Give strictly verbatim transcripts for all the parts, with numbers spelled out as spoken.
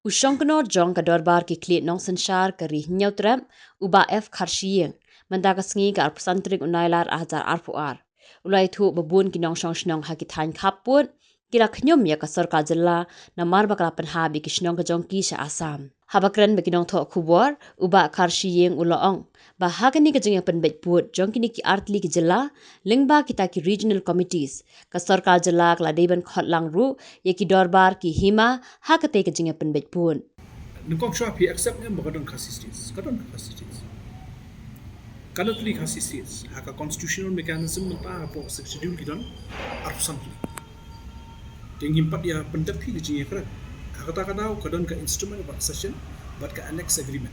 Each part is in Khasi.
U shongknor jong ka dorbar ki khlieh nongsynshar ka ri Hynñiewtrep, u Bah F Kharshiing, mynta ka sngi ka arphew san tarik u Nailar ar hajar arphew ar, u la ïathuh ba bun ki nongshong shnong ha ki thaiñ khappud ki la khñium ïa ka sorkar jylla namar ba ka la pynhap ïa ki shnong ka jong ki sha Assam. Haba kren bad ki nongthoh khubor, u Bah Kharshiing u la ong ba ha kane ka jingïapynbeit pud jong kine ki artylli ki jylla lyngba kita ki regional committees, ka sorkar jylla ka la dei ban khot lang ruh ïa ki dorbar ki hima ha katei ka jingïapynbeit pud. Nyngkong shuwa phi accept ne em ba ka don Khasi States? Ka don Khasi States. Ka don tylli Khasi States. Ha ka constitutional mechanism mynta hapoh Sixth Schedule ki don arphew san tylli. Te ngim pat ïa pyndep hi ka jingïakren. Ha kata ka daw ka don ka Instrument of Accession bad ka Annex Agreement,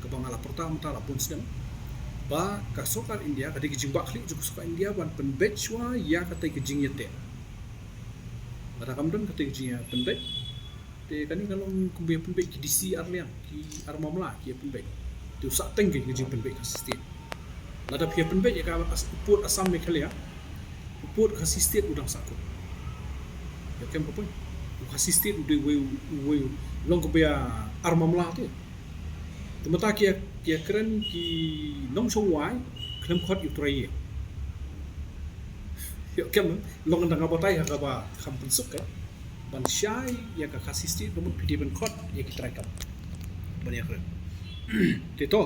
kaba nga la pyrta mynta la bun snem, ba ka sorkar India, ka dei ka jingbakla jong ka sorkar India ban pynbeit shuwa ïa katei ka jingïateh. Lada kam don katei ka jingïapynbeit, te kane ka long kumba ïapynbeit ki D C ar liang, ki ar mamla ki ïapynbeit. Te u sah teng ka jingpynbeit Khasi State. Lada phi ïapynbeit ïa ka As-, u pud Assam Meghalaya, u pud Khasi State u dang sahkut. Ïoh kem ka point? U Khasi State u dei uwei, uwei, long kumba ïa ar mamla te. Te mynta ki ïa, ki ïakren ki nongshong wai khlem khot ïa u trai ïing. Ïoh kem, long ynda nga batai ha kaba kham pynsuk ka ban shai ïa ka Khasi State, ka mut phi dei ban khot ïa ki trai kam ban ïakren. Te to,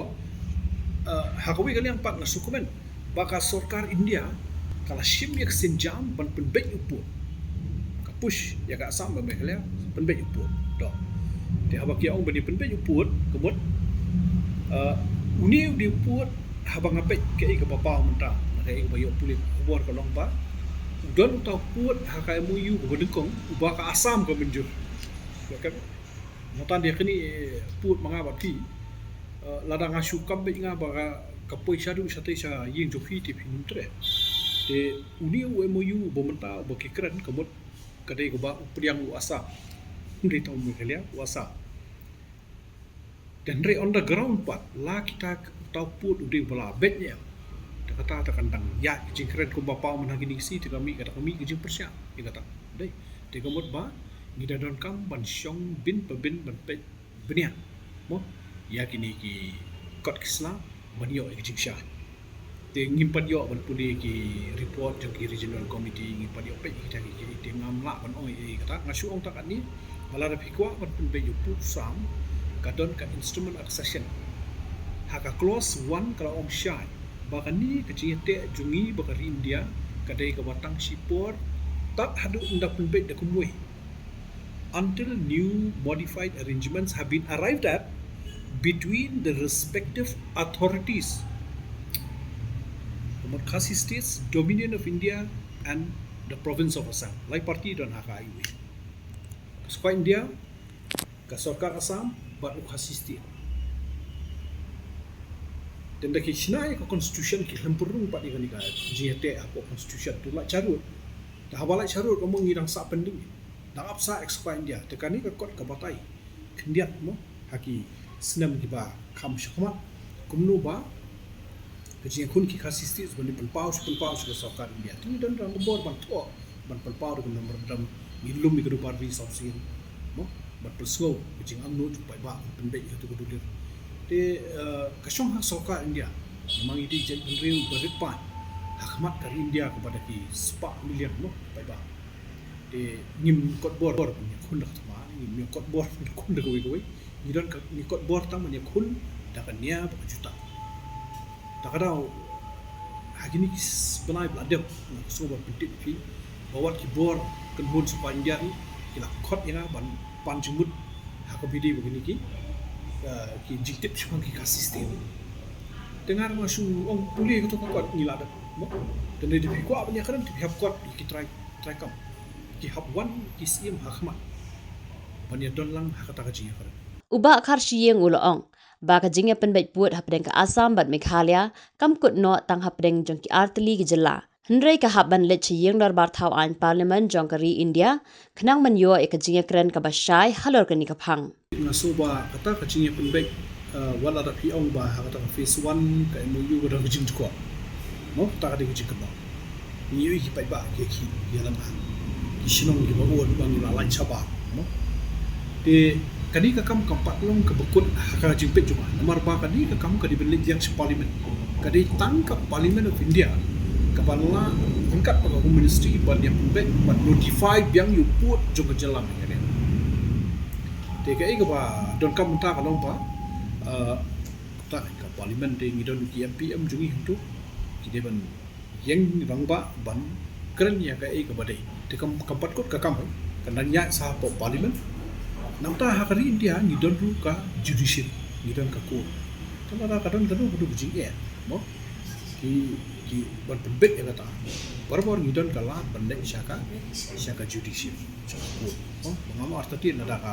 eh, ha kawei ka liang pat nga sngewkmen ba ka sorkar India ka la shim ïa ka sienjam ban pynbeit u pud. Ka push ïa ka Assam bad Meghalaya pynbeit u pud. To. Te haba ki ong ban ïa pynbeit u pud, ka mut, eh, une u dei u pud, haba nga peit kaei kaba paw mynta, na kaei kaba ïoh pule khubor ka long ba u don uta u pud ha ka M O U kaba nyngkong uba ka Assam ka mynjur. Ïa ka, mynta ïa kane, eh, pud ma nga bad phi, eh, lada nga shu kam beit nga ba ka, ka poi shaduh shatei sha ïing jong phi te phin ym treh. Te une u M O U uba mynta uba ki kren, ka mut ka dei kaba u pdiang u Assam. Hynrei tang u Meghalaya, u Assam. Te hynrei on the ground pat, la kita k-, uta u pud u dei uba la beit ne em. Te kata te kan dang ïaid ka jingkren kumba paw mynta ha kine ki sngi, te ka mih, kata ka mih ka jingpyrshah ïa kata. Dei. Te ka mut ba ngi da donkam ban shong bin pa bin ban peit bniah, mo, ïa kine ki kot ki sla ban ïoh ïa ki jingshai. Te ngim pat ïoh ban pule ki report jong ki regional committee, ngim pat ïoh peit ïa kita ki, ki, te ngam lah ban ong ei ei kata. Nga shu ong tang katne, ba lada phi kwah ban pynbeit ïa u pud Assam, ka don ka Instrument Accession. Ha ka clause one ka la ong shai ba kane ka jingïateh jong ngi bad ka ri India ka dei kaba tang shipor tad haduh ynda pynbeit da kumwei, until new modified arrangements have been arrived at between the respective authorities. Ka mut Khasi States, Dominion of India and the Province of Assam. Lai party don ha ka I O A. Ka sorkar India, ka sorkar Assam bad u Khasi State. Te ynda ki shna ïa ka constitution ki khlem pynrung pat ïa kane ka jingïateh hapoh constitution, te la charud. Te haba la charud, ka mut ngi dang sah pending. Dang ap sah ïa ka sorkar India. Te kane ka kot ka batai khyndiat, mo, ha ki snem kiba kham shakhmat, kumno ba ka jingïakhun ki Khasi State ban ïa pynpaw sha, pynpaw sha ka sorkar India. Te ngi don rangbor ban thoh, ban pynpaw da ka memorandum, ngi lum ïa ka Dorbar Ri Sawsien, mo, ban pynsngew ka jingangnud jong u paidbah ban pynbeit ïa katu ka dulir. Te, eh, ka shong ha ka sorkar India, namar ngi dei jaitbynriew ba rit paid ha khmat ka ri India kaba da ki spah million, mo, paidbah. Te ngim kot bor ban ïakhun da ka thma, ngim ïa kot bor ban ïakhun da kawei kawei. Ngi don ka, ngi kot bor tang ban ïakhun da ka nia bad ka jutang. Ta ka daw, ha kine ki s-, bnai ba la dep, nga sngew ban pyntip ïa phi ba wat ki bor kynhun sorkar India ki la khot ïa nga ban pan jingmut ha kaba ïadei bad kine ki, eh, ki jingtip shaphang ki Khasi State. Te nga ruh nga shu ong pule kato ka kot ngi la dep, mo. Te lada phi kwah ban ïakren te phi hap kot ïa ki trai, trai kam, ki hap wan ki Syiem ha khmat ban ïa don lang ha kata ka jingïakren. U Bah Kharshiing u la ong ba ka jingïapynbeit pud hapdeng ka Assam bad Meghalaya kam kut noh tang hapdeng jong ki artylli ki jylla, hynrei ka hap ban leit sha ïing dorbar thaw aiñ Parliament jong ka ri India khnang ban ïoh ïa ka jingïakren kaba shai halor kane ka phang. Nga sngew ba kata ka jingïapynbeit, eh, wat la da phi ong ba ha kata ka phase one ka M O U ka don ka jingdukor, mo, kata ka dei ka jingkynmaw. Ngi ïohi ki paidbah ki, ki ïalam ha ki shnong kiba bun ba ngi la lait shabar, mo. Te Kane ka kam kam pat long kaba kut ha ka jingpeit jong nga. Namar ba kane ka kam ka dei ban leit biang sha Parliament. Ka dei tang ka Parliament of India kaba la angkat bad ka Home Ministry ban ïa pynbeit ban notify biang ïa u pud jong ka jylla Meghalaya. Te kaei kaba donkam mynta ka long ba, eh, kata ka Parliament te ngi don ki M P M jong ngi hangto, ki dei ban ïeng rangbah ban kren ïa kaei kaba dei. Te kam, kam pat kut ka kam, kan dang ïaid sa hapoh Parliament. Nangta ha ka ri India ngi don ruh ka judiciary, ngi don ka court. Te lada ka don kano kano ka jingeh, mo, ki, ki ban pynbeit ïa kata, barabor ngi don ka lad ban leit sha ka, sha ka judiciary, sha ka court. Mo, ba ngam artatien lada ka,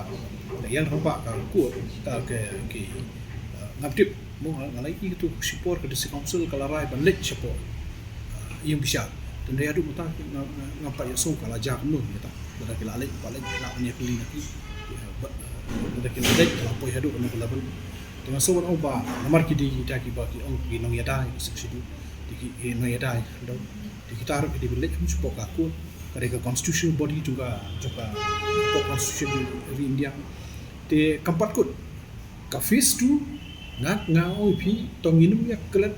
ka ïeng rangbah ka court, ka, ka, ki, eh, ngam tip. Mo, nga, nga la ïohi katto shipor ka District Council ka la rai ban leit shapoh, ah, ïing bishar. Te hynrei haduh mynta nga, nga, ngam pat ïohsngew ka la jia kumno mynta. Lada ki la leit, pat leit, la ban ïakylli na ki. Bad, ah, lada ki la leit, ka la poi haduh kano ka level. Te nga sngew ban ong ba namar ki dei kita kiba ki ong ki nongïada ïa ka Sixth Schedule. Te ki, ki nongïada ïa ka khyndew. Te kita ruh ki dei ban leit shapoh ka court. Ka dei ka constitutional body jong ka, jong ka, jong ka constitution jong ri India. Te kam pat kut ka phase two, nga, nga ong ïa phi, to ngin ym ïa klet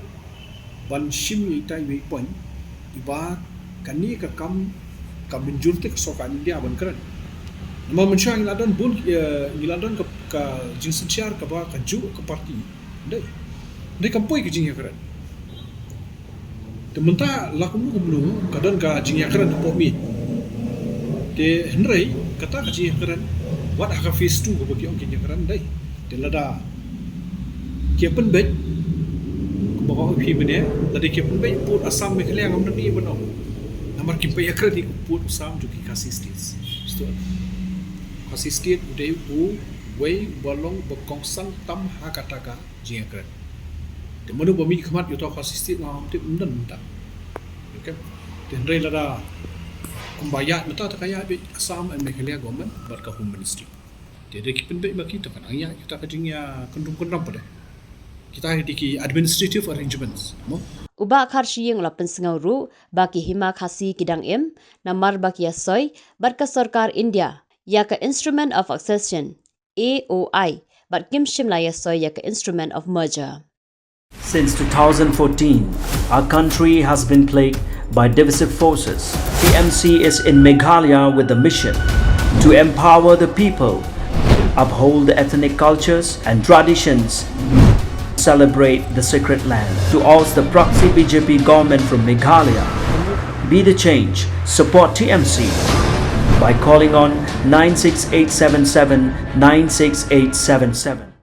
ban shim ïa ita iwei i point iba kane ka kam ka mynjur te ka sorkar India ban kren. Namar mynshuwa ngi la don bun, eh, ngi la don ka, ka jingsynshar kaba kajuh ka party. Dei. Dei kam poi ka jingïakren. Te mynta la kumno kumno ka don ka jingïakren hapoh miet. Te hynrei kata ka jingïakren wat ha ka phase two kaba ki ong ki ïakren dei. Te lada ki pynbeit kumba ka ong phi mynne, lada ki pynbeit pud Assam Meghalaya ngam don ei ban ong. Namar kim pynïakren ïa pud Assam jong ki Khasi State. Khasi State u dei uwei uba long uba kongsan tam ha kata ka jingïakren. Te mano ba mih khmat ïa uta u Khasi State ngam tip, ym don mynta. Okay. Te hynrei lada kumba ïaid mynta te ka ïaid beit Assam and Meghalaya government bad ka Home Ministry. Te da ki pynbeit ma ki te kan ïaid ïa uta ka jingïakynduh kynram pat de. Kita ki dei ki administrative arrangements, mo? U Bah Kharshiing u la pynsngew ruh ba ki hima Khasi ki dang im namar ba ki ïasoi bad ka sorkar India ïa ka Instrument of Accession, A O I, bad kim shym la ïasoi ïa ka Instrument of Merger. Since two thousand fourteen, our country has been plagued by divisive forces. T M C is in Meghalaya with the mission to empower the people, uphold the ethnic cultures and traditions, celebrate the sacred land. To oust the proxy B J P government from Meghalaya, be the change, support T M C by calling on nine six eight seven seven nine six eight seven seven.